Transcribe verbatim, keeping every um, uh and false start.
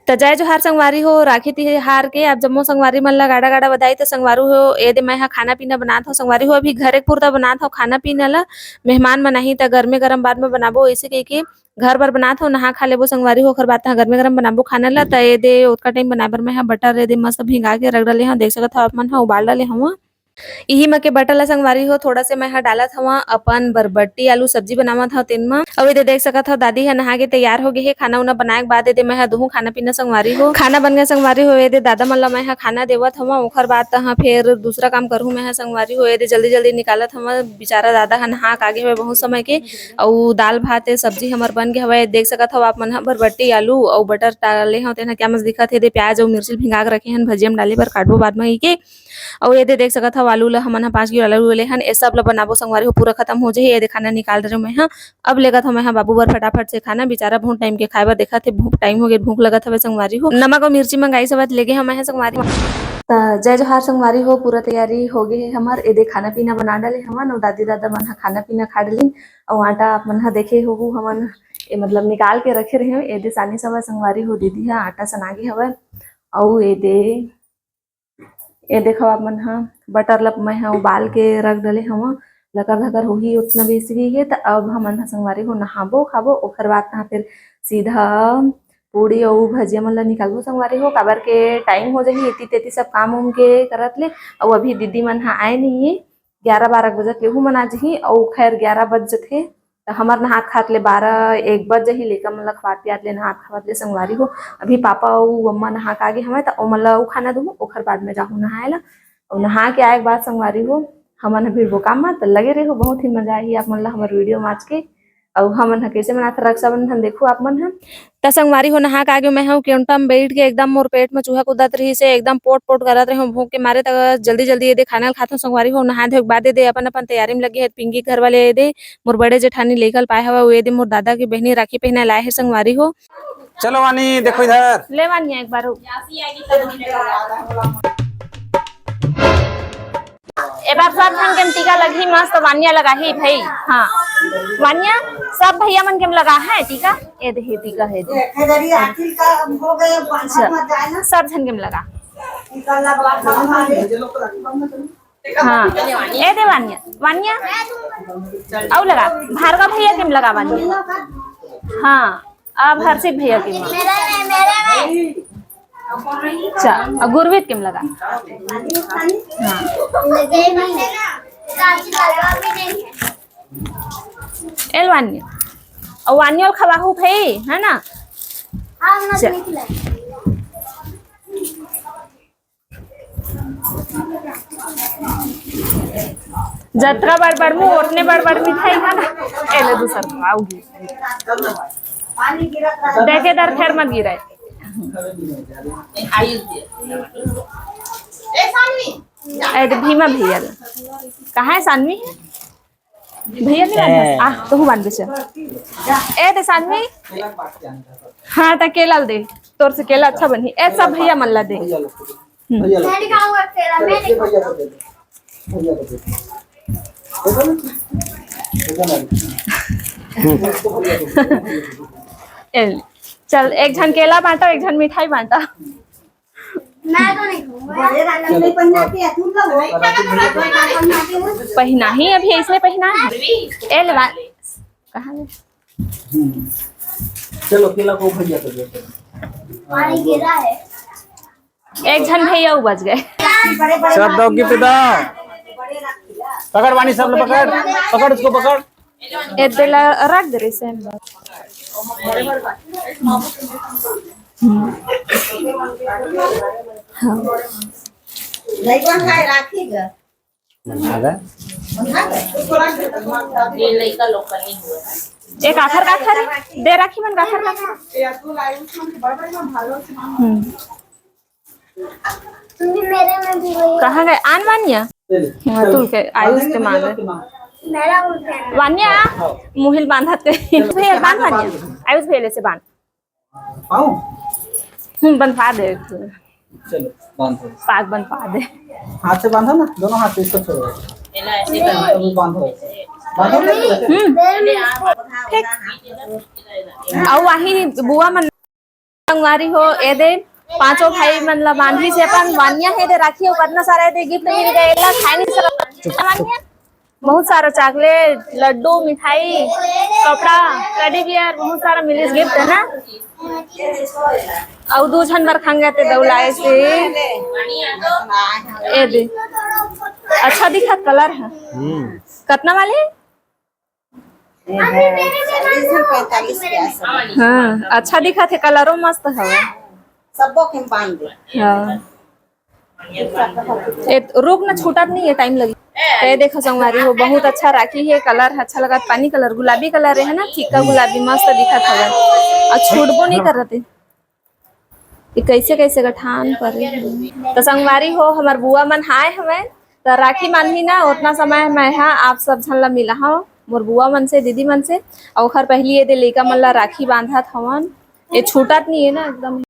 त जय जोहार संगवारी हो, राखी तिहार के आप जम्मो संगवारी मन ला गाड़ा गाड़ा बधाई। त संगवारी हो, ए दे मैं ह खाना पीना बनात हव संगवारी हो, अभी घरे के पुरता बनात हव खाना पीना ला। मेहमान मन आही त गरमे गरम बाद में बनाबो, ऐसे कहिके घर बर बनात हव, नहा खा लेबो संगवारी हो, ओखर बाद तहाँ गरमे गरम बनाबो खाना ला। त ए दे ओतका टाइम बनाए बर मैं ह बटर ए दे मस्त भिंगा के रख डाले हव, देख सकत हव आप मन ह उबाल डाले हव। इही म के बटर ला संगवारी हो, थोड़ा से मैं ह डालत हव अपन बरबट्टी आलू सब्जी बनावत हव तेन म। अउ एदे देख सकत हव, दादी ह नहा के तैयार हो गे हे। खाना उना बनाए के बाद एदे मैं ह दुहूं खाना पीना संगवारी हो। खाना बन गे संगवारी हो, एदे दादा मन ला मैं ह खाना देवत हव। ओखर बाद तहाँ फेर दूसरा काम करहूं मैं ह संगवारी हो। एदे जल्दी जल्दी निकालत हव, बेचारा दादा ह नहा के आगे हवय बहुत समय के। अउ दाल भात ए सब्जी हमर बन गे हवय। देख सकत हव आप मन ह, बरबट्टी आलू अउ बटर डाले हव, तेन ह क्या मस्त दिखत हे। एदे प्याज अउ मिर्ची भिंगा के रखे हन, भजिया म डाले बर काटबो बाद म कहिके। अउ एदे देख सकत हव, आलू ल हमन ह पाँच किलो आलू ले हन। ए सब ल बनाबो संगवारी हो, पूरा खतम हो जाही। एदे खाना निकाल डरेंव मैं ह। अब लेगत हव मैं ह बाबू बर फटाफट से खाना, बेचारा बहुत टाइम के खाए बर देखत हे, भूख, टाइम हो गे, भूख लगत हवय संगवारी हो। नमक अउ मिर्ची मंगाइस हवय, लेगे हव मैं ह संगवारी हो। त जय जोहार संगवारी हो, पूरा तैयारी हो गे हे हमर। एदे खाना पीना बना डाले हवन अउ दादी दादा मन ह खाना पीना खा डलिन अउ आटा आप मन ह देखे होहू हमन ए मतलब निकाल के रखे रहेंव। एदे सानी सवा संगवारी हो, दीदी ह आटा सना गे हवय अउ एदे ए देखव, आप मन ह बटर ल मैं ह उबाल के रख डले हव, लकर धकर होही उतना बेसवी हे। त अब हमन ह संगवारी हो नहाबो खाबो, ओखर बाद तहाँ फिर सीधा पूड़ी अउ भजिया मन ल निकालबो संगवारी हो, काबर के टाइम हो जाही एती तेती सब काम उम के करत ले। अउ अभी दीदी मन ह आए नहीं हे, ग्यारह बारह बजत ले उहू मन आ जही, अउ खैर ग्यारह बज जथे। त हमर नहात खात ले बारह एक बज जही, लइका मन ल खवात पियात ले नहात खावत ले संगवारी हो। अभी पापा अउ अम्मा नहा के आगे हवय, त ओमन ल अउ खाना दूहूं, ओखर बाद में जाहूं नहाए ला। अउ नहा के आए के बाद संगवारी हो, हमन ह भिड़बो काम म, त लगे रहो, बहुत ही मजा आही आप मन ल हमर वीडियो म आज के। अउ हमन ह कइसे मनात रक्षाबंधन, देखो आप मन ह। त संगवारी हो, नहा के आगे मैं हूँ केंटा म बैठ के एकदम मोर पेट म चूहा कूदत रहिस हे, एकदम पोट पोट करत रहे हूँ भूख के मारे। त जल्दी जल्दी एदे खाना ल खाथों संगवारी हो, नहा धोए के बाद एदे अपन अपन तैयारी म लगे हे। पिंकी घर वाले एदे मोर बड़े जेठानी लइका ल पाए हवय, एदे मोर दादा के बहिनी राखी पहनाए लाए हे संगवारी हो। चलो वानी, देखो इधर। ले वानिया एक बार। ए बार सब झन के टीका लगही, मस्त वानिया लगाही भाई। हाँ, वानिया, सब भैया मन के लगा है टीका। ए दे, हे टीका हे दे। अच्छा, सब झन के लगा। हाँ, ए दे वानिया, वानिया, अउ लगा, भार्गव भैया के लगा वानिया। हाँ, अब हर्षित भैया के। अच्छा, अब गुरवीत के लगा। हाँ। एल वानिया, अउ वानिया ल खवाहू भाई, है ना? चल। जतका बड़ बड़ मुंह, ओतने बड़ बड़ मिठाई खाना। ए ले दूसर खाओगी। देखे दर फेर मत गिराए। ए दे भीमा भैया ला। कहाँ है सानवी? भैया नहीं बांधस? आ, तू बांध दे, चल। ए दे सानवी। हाँ, त केला ल दे। तोर से केला अच्छा बनही। ए सब भैया मन ला दे। हम्म। मैं नहीं खाऊंगा केला, मैं नहीं खाऊंगा। ए, चल, एक झन केला बांटा, एक झन मिठाई बांटा। मैं तो नहीं खाऊंगा। बड़े राखी नहीं पहनाते हैं, तुम लोग हो? पहना ही अभी, इसने पहना है। ए, लेवा, कहाँ गए? हम्म। चलो, केला को भैया को दे दो। पानी गिरा है। एक झन भैया उ बच गए। सब दो गिफ्ट दो। पकड़ वानी, सब लोग पकड़, पकड़ इसको, पकड़। ए तेला रख दे रे सेम बस। हम्म। हाँ। नहीं बन है राखी ग। बन है ग। बन है ग। ये लड़का लोग का नहीं हुआ है। एक आखर का आखर दे राखी मन का आखर का आखर। हम्म। मेरे में भी वही। कहाँ गए? आन वानिया? हाँ, तू के आयुष के मांग रहे। मेरा उल्टा है। वानिया, मुहिल बांधत के। भैया, बांध वानिया। आयुष भैया, ले से बांध। पाऊँ? हम्म, बंधवा दे। चलो, बांधो। पाग बंधवा दे। हाथ से बांधो ना, दोनों हाथ से इसको छोड़ो। अभी बांधो। बांधो। हम्म। फेंक। अउ वही बुआ मन संगवारी हो, ए दे पांचों भाई मन ला बांधी से अपन वानिया हे दे राखी, अउ कतना सारा ए दे गिफ्ट मिल गए, एला खाए नहीं सकत। वानिया, बहुत सारा चॉकलेट, लड्डू, मिठाई, कपड़ा, टेडी बियर, बहुत सारा मिलिस गिफ्ट, है ना। अउ दू झन बर खंगा ते दौलाए से। ए दे, अच्छा दिखत कलर है। हम्म। कतना वाले? ये है चालीस से पैंतालीस के आसपास। हाँ, अच्छा दिखत हे, कलरो मस्त हवे। सबो के हम बांध दे। हाँ। ए, रुक ना, छूटत नहीं है, टाइम लगी। ए देखो संगवारी हो, बहुत अच्छा राखी है, कलर अच्छा लगत, पानी कलर, गुलाबी कलर है ना, फीका गुलाबी, मस्त दिखत हवे। अउ छूटबो नहीं करत हे। ये कैसे कैसे गठान परे हे। तो संगवारी हो, हमर बुआ मन आए हवय, तो राखी बांधही ना, उतना समय मैं हा आप सब झन ला मिलाहूं, मोर बुआ मन से, दीदी मन से। अउ ओखर पहली ये दे लइका मन ला राखी बांधत हवन, ये छूटत नहीं है ना एकदम।